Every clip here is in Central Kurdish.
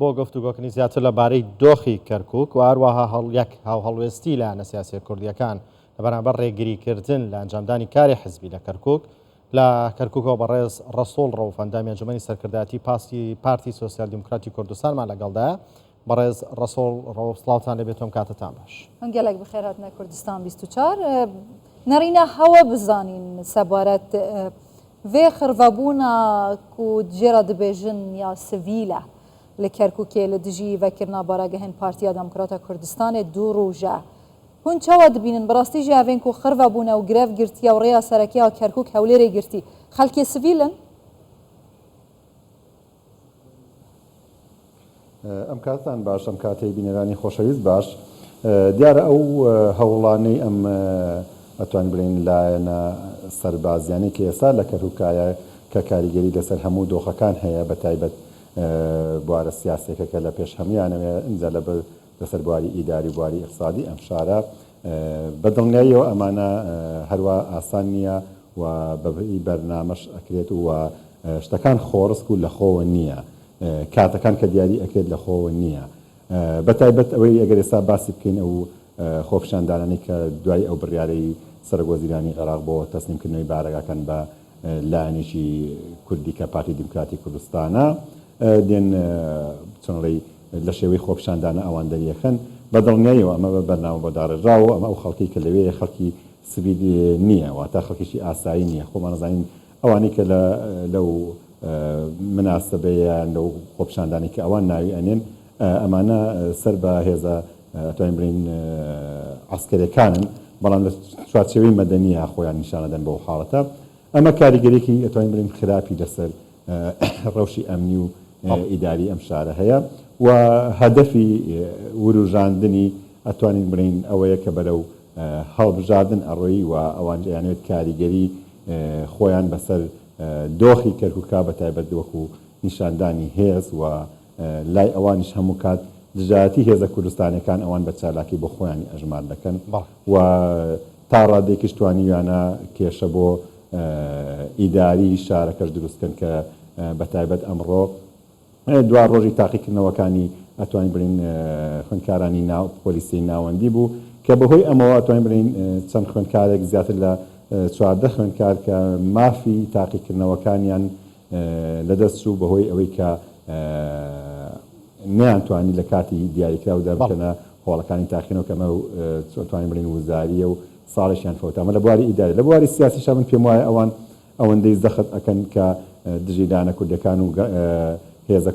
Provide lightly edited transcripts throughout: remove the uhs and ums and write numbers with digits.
بۆ گفتوگۆکردنی زیاتر لە بارەی دۆخی کەرکوک و هەروەها هەڵ یەک هاوهەڵوێستی لایەنە سیاسیە کوردیەکان لە بەرامبەر ڕێگریکردن لە ئەنجامدانی کاری حزبی لە کەرکوک لە کەرکوکەوە بەڕێز ڕەسوڵ ڕەوف ئەندامی ئەنجومەنی سەرکردایەتی پاستی پارتی سۆسیال دیموکراتی کوردستانمان لەگەڵدایە. بەڕێز ڕەسوڵ ڕەوف سڵاوتان لێبێت و ئەم کاتەتان باش. گەلەک بخێر هاتنە کوردستان 24. نەڕینە هەوە بزانین سەبارەت ڤێ خڕڤەبوونا کو جێرا دبێژن یا سڤیلە لە کەرکوکێ لە دژی ڤەکرنا بارەگەهێن پارتیا دموکراتا کوردستانێ دوو ڕووژە هون چاوا دبینن بەڕاستی ژی ئەڤێن کو خڕڤە بوونە و گرەڤ گرتیە و ڕێیا سەرەکیا کەرکوک هەولێرێ گرتی خەلکێ سڤیلن؟ ئەم کاتتان باش ئەم کاتەی بینەرانی خۆشەویست باش دیارە ئەو هەوڵانەی ئەم ئەتوانین بڵێین لایەنە سەربازیانەی کە ئێستا لە کەرکوکایە کە کاریگەری لەسەر هەموو دۆخەکان هەیە بە تایبەت بوارە سیاسیەکە کە لە پێش هەمویانەوەیە ئینجا لە لەسەر بواری ئیداری و بواری ئیقتسادی ئەم شارە بە دڵنیاییەوە ئەمانە هەروا ئاسان نییە و بە بەرنامەش ئەکرێت و شتەکان خۆڕسک و لەخۆوە نییە کاتەکان کە دیاری ئەکرێت لەخۆوە نییە بە تایبەت ئەوەی ئەگەر ئێستا باسی بکەین ئەو خۆپیشاندانانەی کە دوای ئەو بڕیارەی سەرۆک وەزیرانی عێراق بۆ تەسلیمکردنەوەی بارەگاکان بە لایەنێکی کوردی کە پارتی دیموکراتی کوردستانە دێن چۆنڵی لە شێوەی خۆپیشاندانە ئەوان دەریەخەن بە دڵنیاییەوە ئەمە بە بەرنامە بۆ داڕێژراوە ئەمە ئەو خەڵکی کە لەوێ خەڵکی سڤیل نییە واتە خەڵکێکی ئاسایی نییە خۆمان ئەزانین ئەوانەی کە لە لەو مناسەبەیە یان لەو خۆپیشاندانەی کە ئەوان ناوی ئەنێن ئەمانە سەر بە هێزە ئەتوانین بڵێین عەسکەرەکانن بەڵام لە چوارچێوەی مەدەنیە خۆیان نیشانەدەن بەو حاڵەتە ئەمە کاریگەرێکی ئەتوانین بڵێین خراپی لەسەر ڕەوشی ئەمنی و ئیداری ئەم شارە هەیە و هەدەفی وروژاندنی ئەتوانین بڵێین ئەوەیە کە بەرەو هەڵبژاردن ئەڕۆی و ئەوانیش ئەیانەوێت کاریگەری خۆیان بەسەر دۆخی کەرکوکا بە تایبەت وەکو نیشاندانی هێز و لای ئەوانیش هەموو کات دژایەتی هێزە کوردستانیەکان ئەوان بە چالاکی بۆ خۆیانی ئەژمار دەکەن و تا ڕادەیەکیش توانیویانە کێشە بۆ ئیداری شارەکەش دروست بکەن کە بە تایبەت ئەمڕۆ دوا ڕۆژی تاقیکردنەوەکانی ئەتوانین بڵێین خوێندکارانی ناو پۆلیسی ناوەندی بوو کە بەهۆی ئەمەوە ئەتوانین بڵێین چەند خوێندکارێک زیاتر لە 14 خوێندکار کە مافی تاقیکردنەوەکانیان لەدەست چوو بەهۆی ئەوەی کە نەیانتوانی لە کاتی دیاریکراودا بکەنە هۆڵەکانی تاقینەوە کە ئەمە توانین بڵێین وزارییە و ساڵێکیان فەوتا ئەمە لە بواری ئیداری لە بواری سیاسیشا من پێم وایە ئەوان ئەوەندەی زەخت ئەکەن کە دژی لایەنە کوردەکان و هێزە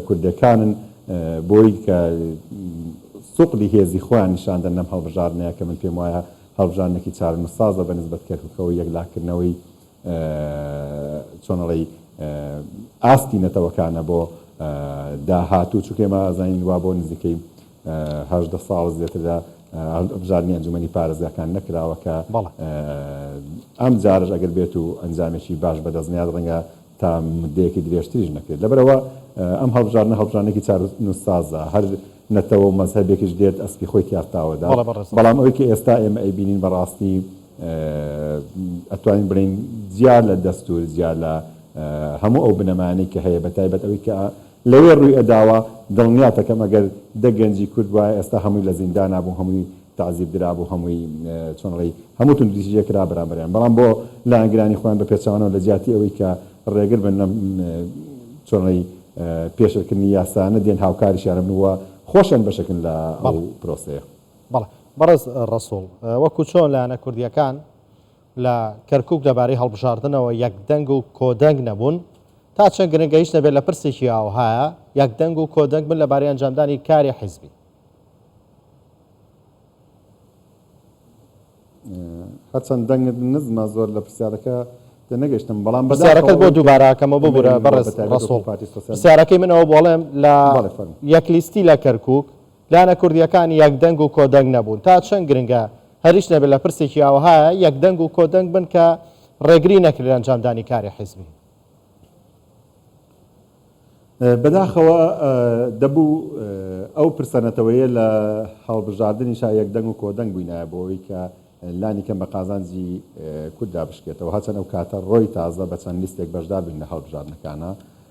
کوردەکانن بۆی کە سوقلی هێزی خۆیان نیشاندەن لەم هەڵبژاردنەیە کە من پێم وایە هەڵبژاردنێکی چارەنووسسازە بە نسبەت کەرکوکەوە یەکلاکردنەوەی چۆن ئەڵێی ئاستی نەتەوەکانە بۆ داهاتوو چونکە ئێمە ئەزانین وا بۆ نزیکەی 18 ساڵ زیاتر لە هەڵبژاردنی ئەنجومەنی پارێزگاکان نەکراوە کە ئەم جارش ئەگەر بێت و ئەنجامێکی باش بەدەست نیات ڕەنگە تا مدەیەکی درێژتریش نەکرێت لەبەرەوە ئەم هەڵبژاردنە هەڵبژاردنێکی چارەنووسسازە هەر نەتەوە و مەزهەبێکیش دێت ئەسپی خۆی تیا تاوەدا بەڵام ئەوەی کە ئێستا ئێمە ئەیبینین بەڕاستی ئەتوانین بڵێین جیا لە دەستور جیا لە هەموو ئەو بنەمایانەی کە هەیە بە تایبەت ئەوەی کە لەوێ ڕووی ئەداوە دڵنیاتەکەم ئەگەر دە گەنجی کورد بوایە ئێستا هەمووی لە زیندانا بوو هەمووی تەعزیب درابوو هەمووی چۆن ئەڵێی هەموو توندوتیژیەک کرا بەرامبەریان بەڵام بۆ لایەنگرانی خۆیان بە پێچەوانەوە لە جیاتی ئەوەی کە ڕێگر بن لەم چۆن ئەڵێی پێشێلکردنی یاسایانە دێن هاوکاریشیان بن و خۆشیان بەشێکن لە ئەو پرۆسەیە. بەڵێ بەڕێز ڕەسوڵ، وەکو چۆن لایەنە کوردییەکان لە کەرکوک لەبارەی هەڵبژاردنەوە یەکدەنگ و کۆدەنگ نەبوون، تا چەند گرنگە هیچ نەبێت لە پرسێکی ئاوهایە یەکدەنگ و کۆدەنگ بن لەبارەی ئەنجامدانی کاری حیزبی؟ هەرچەند دەنگت نزمە زۆر لە پرسیارەکە تێنەگەیشتم بەڵام پرسیارەکەت بۆ دووبارە ئەکەمەوە ببورە بەڕێز ڕەسوڵ پرسیارەکەی من ئەوە بۆڵێم لە یەک لیستی لە کەرکوک لایەنە کوردییەکان یەکدەنگ و کۆدەنگ نەبوون. تا چەند گرنگە هەر هیچ نەبێت لە پرسێکی ئاوەهایە یەکدەنگ و کۆدەنگ بن کە ڕێگری نەکرێت لە ئەنجامدانی کاری حیزبی؟ بەداخەوە دەبوو ئەو پرسە نەتەوەیە لە هەڵبژاردنیشا یەکدەنگ و کۆدەنگ بووینایە بۆ ئەوەی کە لانی کەم بە قازانجی کورددا بشکێتەوە. هەرچەند ئەو کاتە ڕۆی تازە بە چەند لیستێک بەشدار بووین لە هەڵبژاردنەکانا.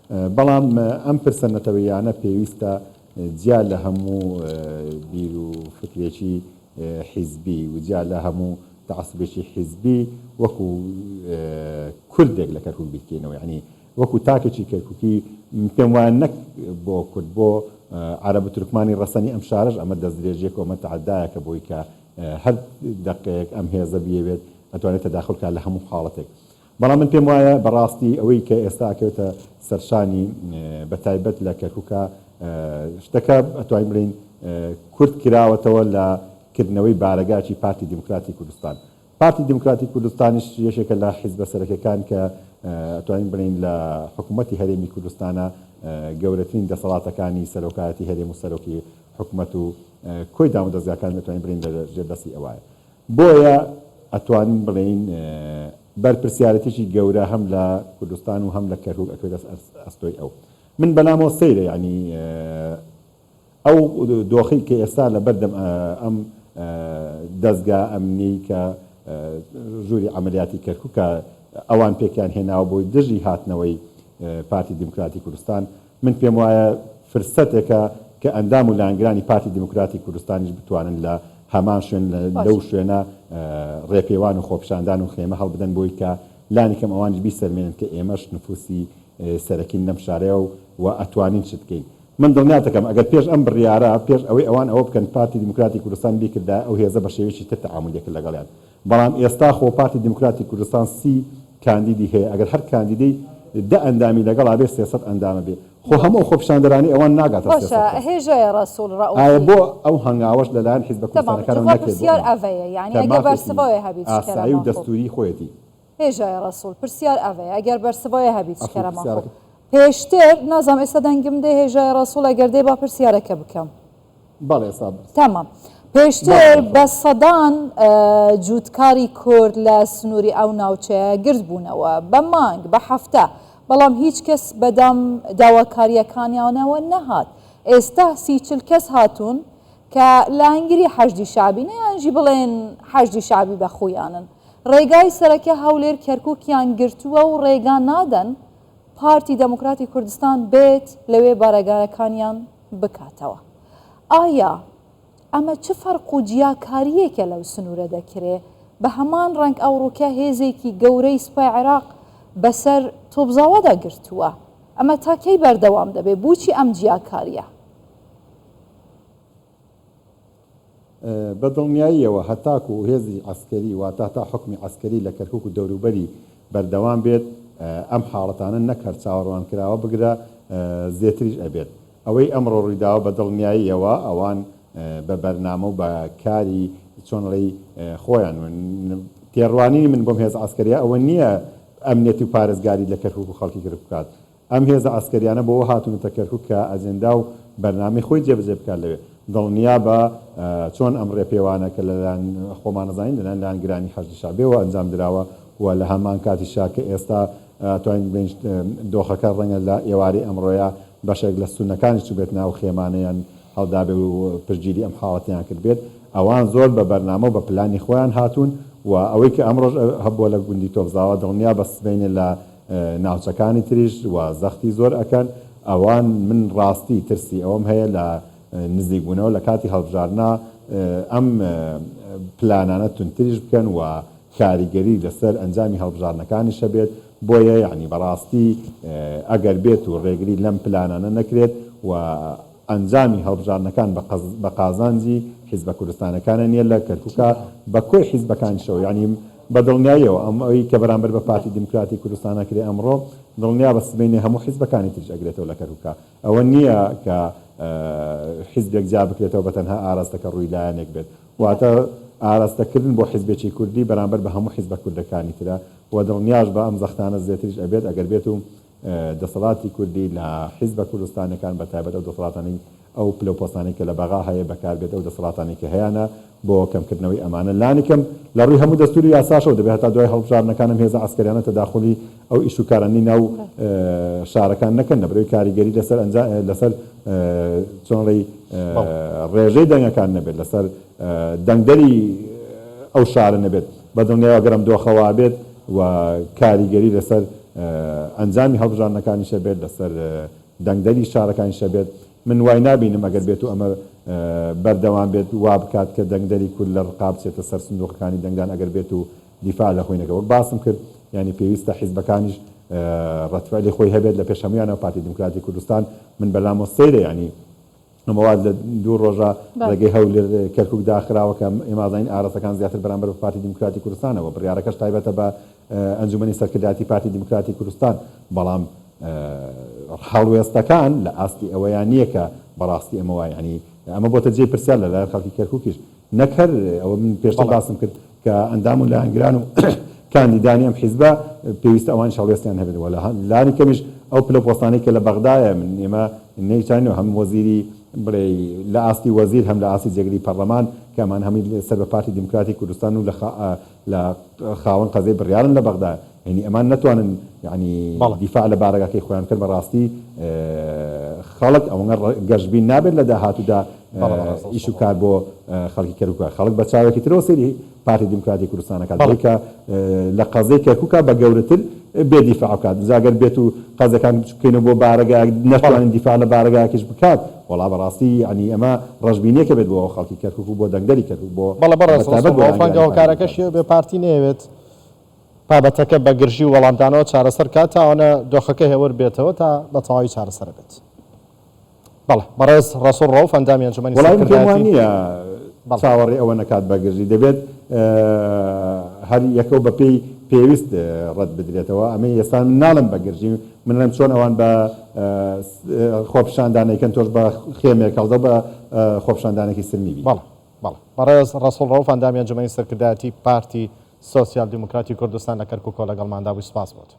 بەڵام ئەم پرسە نەتەوەییانە پێویستە جیا لە هەموو بیر و فکرێکی حیزبی و جیا لە هەموو تەعەسوبێکی حیزبی وەکو کوردێک لە کەرکوک بیرکەینەوە یانی وەکو تاکێکی کەرکوکی پێم وایە نەک بۆ کورد بۆ عەرەب و تورکمانی ڕەسەنی ئەم شارەش ئەمە دەستدرێژیەک و ئەمە تەعەدایەکە بۆی کە هەر دەقەیەک ئەم هێزە بیەوێت ئەتوانێت تەداخول کا لە هەموو حاڵەتێک بەڵام من پێم وایە بەڕاستی ئەوەی کە ئێستا ئەکەوێتە سەرشانی بە تایبەت لە کەرکوکا شتەکە ئەتوانین بڵێین کورت کراوەتەوە لە کردنەوەی بارەگاکی پارتی دیموکراتی کوردستان. پارتی دیموکراتی کوردستانیش یەکێکە لە حیزبە سەرەکیەکان کە ئەتوانین بڵێین لە حکوومەتی هەرێمی کوردستانە گەورەترین دەسەڵاتەکانی سەرۆکایەتی هەرێم و سەرۆکی حکومەت و کۆی دامودەزگاکان ئەتوانین بڵێین لە ژێر دەستی ئەوایە. بۆیە ئەتوانین بڵێین بەرپرسیارێتیی گەورە هەم لە کوردستان و هەم لە کەرکوک ئەکەوێتە ئەستۆی ئەو. من بەلامەوە سەیرە یانی ئەو دۆخەی کە ئێستا لە بەردەم ئەم دەزگا ئەمنیەی کە ژووری عەمەلیاتی کەرکوکە ئەوان پێکیان هێناوە بۆی دژی هاتنەوەی پارتی دیموکراتی کوردستان من پێم وایە فرسەتێکە کە ئەندام و لایەنگرانی پارتی دیموکراتی کوردستانیش بتوانن لە هەمان شوێن لەو شوێنە ڕێپێوان و خۆپیشاندان و خێمە هەڵبدەن بۆی کە لانیکەم ئەوانیش بیسەلمێنن کە ئێمەش نفوسی سەرەکین لەم شارەیە و ئەتوانین شت بکەین. من دڵنیات دەکەم ئەگەر پێش ئەم بڕیارە، پێش ئەوەی ئەوان ئەوە بکەن پارتی دیموکراتی کوردستان بیکردایە ئەو هێزە بە شێوەیەکی تر تەعامولی دەکرد لەگەڵیان. بەڵام ئێستا خۆ پارتی دیموکراتی کوردستان 30 کاندیدی هەیە ئەگەر هەر کاندیدەی دە ئەندامی لەگەڵا بێ 300 ئەندامە بێ خۆ هەموو ئەو خۆپیشاندەرانەی ئەوان ناگاتە باشە 300 کەس. هێژایە ڕەسوڵ ئایا ڕەئوفی. بۆ ئەو هەنگاوەش لەلایەن حیزبە تەمام کوردستانەکانەوە جوخوا نەکرێت بۆ پرسیار ئەمە ئەڤەیە یانی کە ئەگەر مافێکی بەرسڤاێ هەبیت ئاسایی و شکەرەما خۆ. دەستووری خۆیەتی. هێژایە ڕەسوڵ پرسیار ئەڤەیە ئەگەر بەرسڤاێ هەبیت ئەفوو شکەرەما خۆ. پرسیارەکە. پێشتر نازانم ئێستا دەنگم دێ هێژایە ڕەسوڵ ئەگەر دێ با پرسیارەکە بکەم. بەڵێ ئێستا بەس. تەمام. بەڵێ پێشتر بەڵێ. بە سەدان جووتکاری کورد لە سنووری ئەو ناوچەیە گرد بوونەوە، بە مانگ، بە هەفتە، بەڵام هیچ کەس بەدەم داواکارییەکانیانەوە نەهات. ئێستا سی چل کەس هاتوون کە لایەنگری حەشدی شەعبین یانژی بڵێن حەشدی شەعبی بە خویانن. ڕێگای سەرەکی هەولێر کەرکووکیان گرتووە و ڕێگا نادەن پارتی دێموکراتی کوردستان بێت لەوێ بارەگاکانیان بکاتەوە. ئایا ئەمە چ فەرق و جیاکارییەکە لەو سنوورە دەکرێ؟ بە هەمان ڕەنگ ئەوڕۆکە هێزێکی گەورەی سوپای عێراق بەسەر تۆپزاوادا گرتووە. ئەمە تا کەی بەردەوام دەبێ؟ بۆچی ئەم جیاکارییە؟ بە دڵنیاییەوە هەتاکو هێزی عەسکەری واتە هەتا حوکمی عەسکەری لە کەرکوک و دەوروبەری بەردەوام بێت ئەم حاڵەتانە نەک هەر چاوەڕوانکراوە بگرە زێتریش ئەبێت. ئەوەی ئەمڕۆ ڕوویداوە بە دڵنیاییەوە ئەوان بە بەرنامە و بە کاری چۆن ئەڵێی خۆیان تێڕوانینی من بۆم هێزە عەسکەریە ئەوە نییە ئەمنیەتی و پارێزگاری لە کەرکوک و خەڵکی کەرکوک بکات ئەم هێزە عەسکەریانە بۆوە هاتوونەتە کەرکوک کە ئەجێندا و بەرنامەی خۆی جێبەجێ بکات لەوێ. دڵنیابە چۆن ئەم ڕێپێوانە کە لەلایەن خۆمان ئەزانین لەلایەن لایەنگرانی حەشدی شەعبیەوە ئەنجام دراوە و لە هەمان کاتیشا کە ئێستا توانین بڵێین دۆخەکە ڕەنگە لە ئێوارەی ئەمڕۆیا بەشێک لە سوننەکانیش چووبێتنە ئەو خێمانەیان هەڵدابێ و پشتگیری ئەم حاڵەتەیان کردبێت ئەوان زۆر بە بەرنامە و بە پلانی خۆیان هاتوون و ئەوەی کە ئەمڕۆش هەبووە لە گوندی تۆپزاوا دڵنیابە سبەینێ لە ناوچەکانی تریش و زەختی زۆر ئەکەن ئەوان من ڕاستی ترسی ئەوەم هەیە لە نزیک بوونەوە لە کاتی هەڵبژاردنا ئەم پلانانە توندتریش بکەن و کاریگەری لەسەر ئەنجامی هەڵبژاردنەکانیش هەبێت بۆیە یەعنی بەڕاستی ئەگەر بێت و ڕێگری لەم پلانانە نەکرێت و ئەنجامی هەڵبژاردنەکان بە قازانجی حیزبە کوردستانەکانە نیە لە کەرکوکا بە کۆی حیزبەکانیشەوە یانی بە دڵنیاییەوە ئەم ئەوی کە بەرامبەر بە پارتی دیموکراتی کوردستان ئەکرێ ئەمڕۆ دڵنیابە سبەینێ هەموو حیزبەکانی تریش ئەگرێتەوە لە کەرکوکا ئەوە نیە کە حیزبێک جیا بکرێتەوە بە تەنها ئاراستەکە ڕووی لایەنێک بێت واتە ئاراستەکردن بۆ حیزبێکی کوردی بەرامبەر بە هەموو حیزبە کوردەکانی ترە و دڵنیاش بە ئەم زەختانە زێتریش ئەبێت ئەگەر بێت و دەسەڵاتی کوردی لە حیزبە کوردستانیەکان بە تایبەت ئەو دەسەڵاتانەی ئەو پلەو پۆستانەی کە لە بەغا هەیە بەکار بێت ئەو دەسەڵاتانەی کە هەیانە بۆ کەم کردنەوەی ئەمانە لانی کەم لە ڕووی هەموو دەستور و یاساشەوە دەبێت هەتا دوای هەڵبژاردنەکان ئەم هێزە عەسکەریانە تەداخولی ئەو ئیش و کارانەی ناو شارەکان نەکەن لەبەرئەوەی کاریگەری لەسەر ئەنجا لەسەر چۆن ڵێی ڕێژەی دەنگەکان نەبێت لەسەر دەنگدەری ئەو شارە نەبێت بە دڵنیایەوە گەر ئەم دۆخە وابێت و کاریگەری لەسەر. ئەنجامی هەڵبژاردنەکانیشە بێت، لەسەر دەنگدەری شارەکانیشە بێت. من وای نابینم ئەگەر بێتو ئەمە بەردەوام بێت وا بکات کە دەنگدەری کورد لە ڕقا بچێتە سەر سندوقەکانی دەنگدان ئەگەر بێتو دیفاع لە خۆی نەکا. وەک باسم کرد یانی پێویستە حیزبەکانیش ڕەدفعلی خۆی هەبێت لە پێش هەموویانەوە پارتی دیموکراتی کوردستان من بەلامەوە سەیرە یانی ئەمە وا لە دوو ڕۆژە ڕێگەی هەولێر کەرکوک داخراوە کە ئێمە ئازانین ئاراستەکان زیاتر بەرامبەر بە پارتی دیموکراتی کوردستانەوە بڕیارەکەش تایبەتە بە ئەنجومەنی سەرکردایەتی پارتی دیموکراتی کوردستان بەڵام هەڵوێستەکان لە ئاستی ئەوەیان نییە کە بەڕاستی ئەمە وایە یانی ئەمە بۆتە جێی پرسیار لەلایەن خەڵکی کەرکوکیش نەک هەر ئەوە من پێشتر باسم کرد کە ئەندام و لایەنگران و کاندیدانی ئەم حیزبە پێویستە ئەوانیش هەڵوێستیان هەبێت و لە لانی کەمیش ئەو پلە پۆستانەی کە لە بەغدایە من ئێمە نەیتوانین هەم وەزیری بڵێ لە ئاستی وەزیر هەم لە ئاستی جێگری پەڕلەمان کە ئەمان هەمووی سەر بە پارتی دیموکراتی کوردستان و لە لە خاوەن قەزەی بڕیارن لە بەغدا یعنی ئەمان نەتوانن یعنی دیفاع لە بارەگاکەی خۆیان بکەن بەڕاستی خەڵک ئەوەنە گەشبین نابێت لە داهاتوودا ئیش و کار بۆ خەڵکی کەرکوک خەڵک بە چاوێکی ترەوە سەیری پارتی دیموکراتی کوردستان ئەکات بەوەی کە لە قەزەی کەرکوکا بە گەورەتر بێ دیفاع بکات جا گەر بێت و قەزەکان بچوککەینەوە بۆ بارەگایەک نەتوانین دیفاع لە بارەگایەکیش بکات وەڵا بەڕاستی یعنی ئەمە ڕەشبینیەکە بێت بۆ خەڵکی کەرکوک و بۆ دەنگدەری کەرکوک بۆ بەڵێ بەڕێز بەتایبەت ڕەسوڵ بۆ ڕەوف ڕەنگە لایەنگرانی پارتی هۆکارەکەشی دیموکراتی ئەوە بێ پارتی نەیەوێت بابەتەکە بە گرژی و وەڵامدانەوە چارەسەر کات تا ئەوەنە دۆخەکە هێور بێتەوە تا بە تەواوی چارەسەر بێت. بەڵێ بەڕێز ڕەسوڵ ڕەوف ئەندامی ئەنجومەنی وەڵای من پێم وا سەرکردایەتی نییە بەڵێ. چاوەڕێی ئەوە نەکات بە گرژی دەبێت هەر یەکە و بەپێی پێویست ڕەت بدرێتەوە ئەمەی ئێستا من ناڵێم بە گرژی من ئەڵێم چۆن ئەوان بە خۆپیشاندان ئەیکەن تۆش بە خێمێک هەڵدە و بە خۆپیشاندانێکی سلمی بی. بەڵێ بەڵێ بەڕێز ڕەسوڵ ڕەوف ئەندامی ئەنجومەنی سەرکردایەتی پارتی سۆسیال دیموکراتی کوردستان لە کەرکوکەوە لەگەڵماندا بووی سوپاس بۆت.